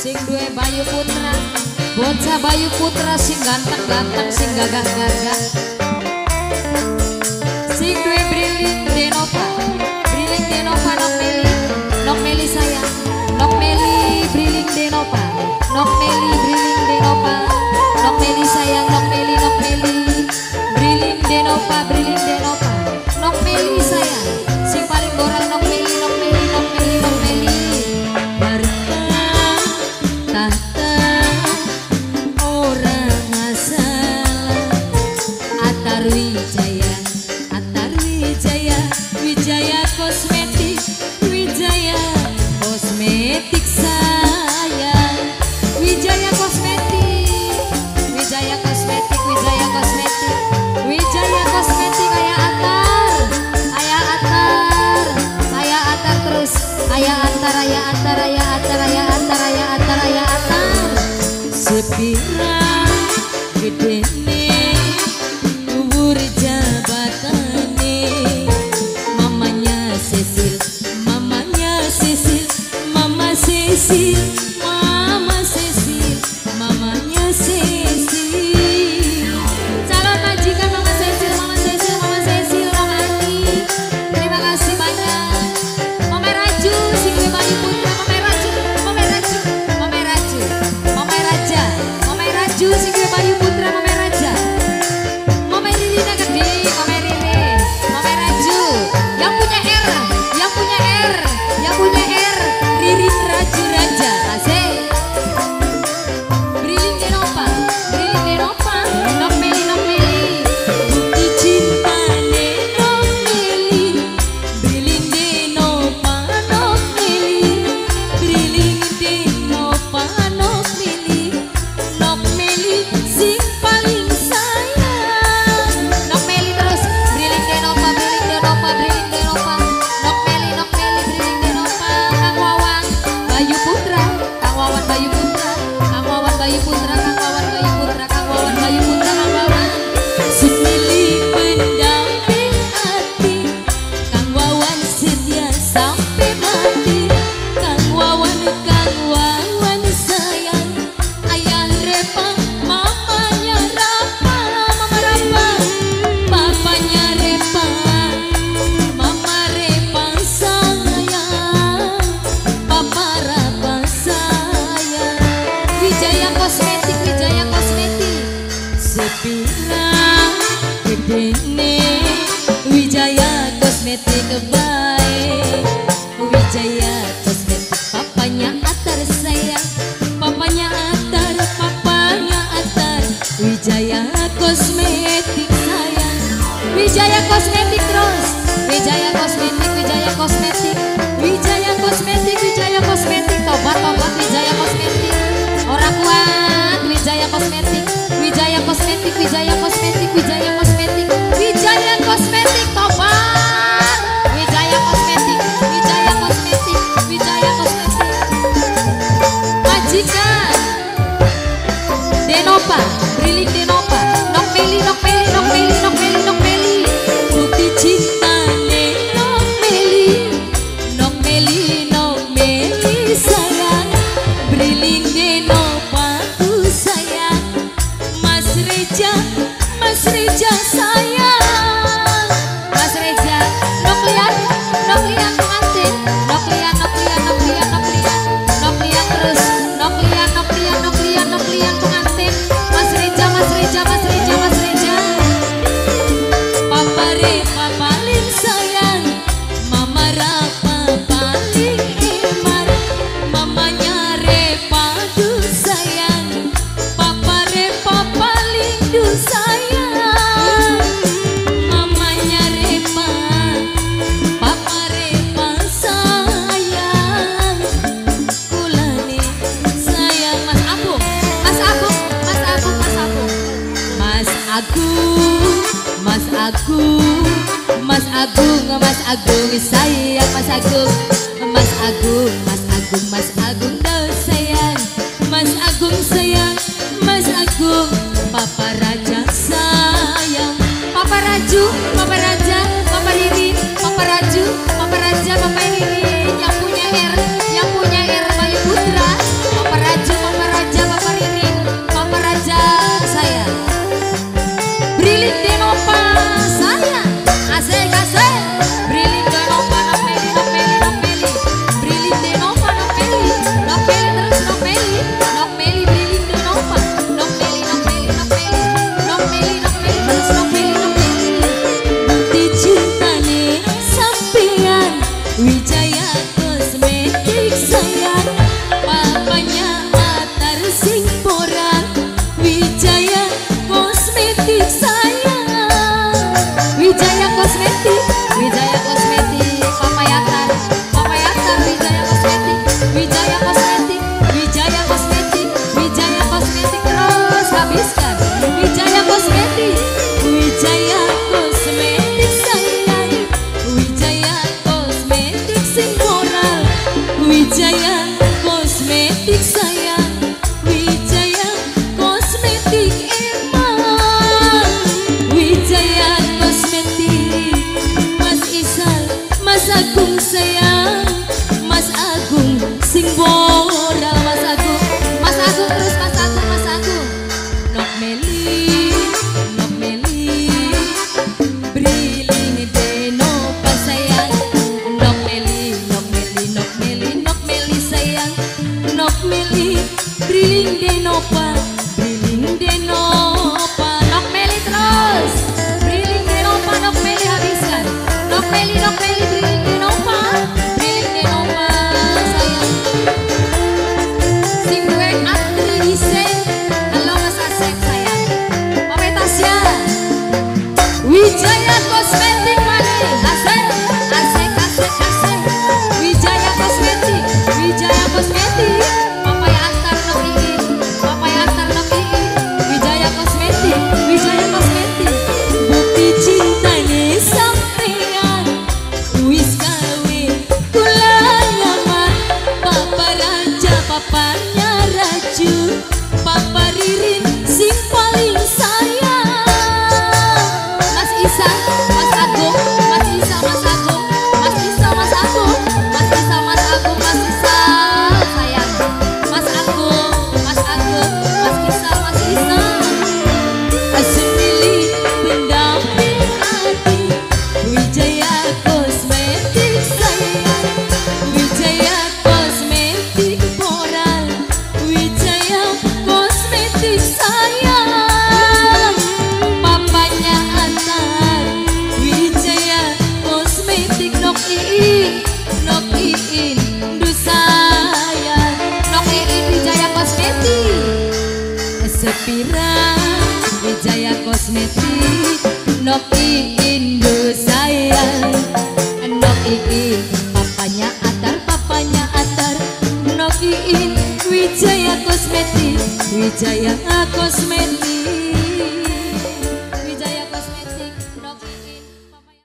Sing duwe Bayu Putra, bocah Bayu Putra sing ganteng-ganteng, sing gagah-gagah. Sing duwe Briling Denova, Briling Denova Nok Meli, Nok Meli sayang, Nok Meli Briling Denova, Nok Meli Briling Denova, Nok Meli sayang, Nok Meli, Nok Meli Briling Denova, Briling Denova, Nok Meli sayang, sing paling boral Nok Meli, Nok Meli, Nok Meli, Nok Meli. Harta tahta ora masalah, Atar Wijaya, Atar Wijaya, Wijaya Kosmetik, Wijaya Kosmetik sayang, Wijaya Kosmetik, Wijaya Kosmetik, Wijaya Kosmetik, Wijaya Kosmetik. Ayah Atar, Ayah Atar, Ayah Atar terus, Ayah Atar, Ayah Atar, Ayah Atar, Ayah Atar, Ayah Atar, Ayah Atar. Sepira gedene dhuwur jabatane, mamanya Cecil, mamanya Cecil, mama Cecil, mama Cecil, mamanya Cecil. Calon majikan mama Cecil, mama Cecil, mama Cecil, Mama Ani. Terima kasih banyak. Mama Raju, sing duwe Bayu Putra, Mama Raju, Mama Raju, Mama Raju, Mama Raja, Mama Raju, sing duwe Bayu Putra, Mama Raja. Mama Ririna gede, Mama Riri, Mama Raju, yang punya R, yang punya R, yang punya R, Ririn Raju Raja, asik. Briling Denova, Briling Denova, Nok Meli, Nok Meli, bukti cintane Nok Meli, Briling Denova, Nok Meli, Briling Denova, Nok Meli, Nok Meli sing paling sayang. Nok Meli terus, Briling Denova, Briling Denova, Briling Denova, Nok Meli, Nok Meli, Briling Denova, Kang Wawan, Bayu Putra, Kang Wawan Bayu Putra, Kang Wawan Bayu Putra, Kang Wawan Bayu Putra, Kang Wawan Bayu Putra, Kang Wawan. Sumili pendamping hati, Kang Wawan setia sampai mati. Kang Wawan, Kang Wawan sayang, ayah Repa, mamanya Rafa, mama Rafa, papanya Repa, mama Repa sayang, papa Rafa sayang. Wijaya Kosmetik, Wijaya Kosmetik, sepira gedene Wijaya Kosmetik baik. Wijaya Kosmetik, papanya Atar sayang, papanya Atar, papanya Atar, Wijaya Kosmetik sayang. Wijaya Kosmetik terus, Wijaya Kosmetik, Wijaya Kosmetik, Wijaya Kosmetik, Wijaya Kosmetik, tobat tobat Wijaya Kosmetik, orang kuat Wijaya Kosmetik, Wijaya Kosmetik, Wijaya Kosmetik, Wijaya Kosmetik, Wijaya Kosmetik, tobat Wijaya Kosmetik, Wijaya Kosmetik, Wijaya Kosmetik. Majikan Denova, Briling Denova, Nok Meli, Nok Meli, Nok Meli, Nok Meli, Nok Meli, bukti cintane Nok Meli, Nok Meli, Nok Meli sayang, Briling Denova ku sayang, Mas Reja, Mas Reja sayang, Mas Reja, Nok Lian, Nok Lian pengantin, Nok Lian, Nok Lian, Nok Lian, Nok Lian, Nok Lian terus, Nok Lian, Nok Lian, Nok Lian, Nok Lian pengantin, Mas Reja, Mas Reja, Mas Reja, Mas Reja. Papa Repa paling sayang, Mama Rafa paling emar, mamanya Repa du sayang, Papa Repa paling du sayang, mamanya Repa, Papa Repa sayang, kulane sayang. Mas Agung, Mas Agung, Mas Agung, Mas Agung, Mas Agung, Mas Agung, Mas Agung, Mas Agung sayang, Mas Agung, Mas Agung, Mas Agung, Mas Agung dah sayang, Mas Agung sayang, Mas Agung, Papa Raja sayang, Papa Raju, Papa Raja, Papa Ririn, Papa Raju, Papa Raja, Papa Ririn, yang punya R, yang punya R Bayu Putra, Papa Raja. Wijaya Kosmetik sayang, papanya Atar sing poral. Wijaya Kosmetik sayang, Wijaya Kosmetik, Wijaya Kosmetik, Papa Atar, Papa Atar, Wijaya Kosmetik, Wijaya Kosmetik, Wijaya Kosmetik, Wijaya Kosmetik terus habiskan. Wijaya Kosmetik, Wijaya Kosmetik sayang, Wijaya Kosmetik sing moral, Wijaya Kosmetik sayang, Wijaya Kosmetik eman, Wijaya Kosmetik Mas Isal, Mas Agung sayang, Mas Agung sing moral, Mas Agung, Mas Agung terus Mas Agung, Mas Agung. Nok Meli, Nok Meli, briling deno sayang. Nok Meli, Nok Meli, Nok Meli, Nok Meli sayang. Nok Meli, briling denopa, briling denopa. Nok Meli terus, briling denopa, Nok Meli habiskan. Nok Meli, Nok Meli, briling denopa, briling denopa sayang. Sing duwe Atri Desain, halo Mas Asep sayang. Mame Tasya, Wijaya Kosmetik mana? Asep, Asep, Asep, Asep. Wijaya Kosmetik, Wijaya Kosmetik. Papaya Antar Nok Iin, Papaya Antar Nok Iin. Wijaya Kosmetik, Wijaya Kosmetik. Bukti cintane sampean wis gawe kula nyaman. Papa Raja, papanya Raju, Papa Ririn sing paling sayang. Mas Isa, Mas Agung, Mas Isa, Mas Agung, Mas Isa, Mas Agung, Mas Isa, Mas Agung, Mas Isa sayang. Mas Agung, Mas Agung, Mas Isa, Mas Isa. Asemili pendamping hati, Wijaya Kosmetik sayang, Wijaya Kosmetik moral, Wijaya Kosmetik sayang, papanya Antar, Wijaya Kosmetik Nok Iin, Nok Iin, du sayang, Nok Iin Wijaya Kosmetik. Sepira Wijaya Kosmetik, Nok Iin du sayang, Nok Iin papanya Atar, papanya Atar, Nok Iin Wijaya Kosmetik, Wijaya Kosmetik.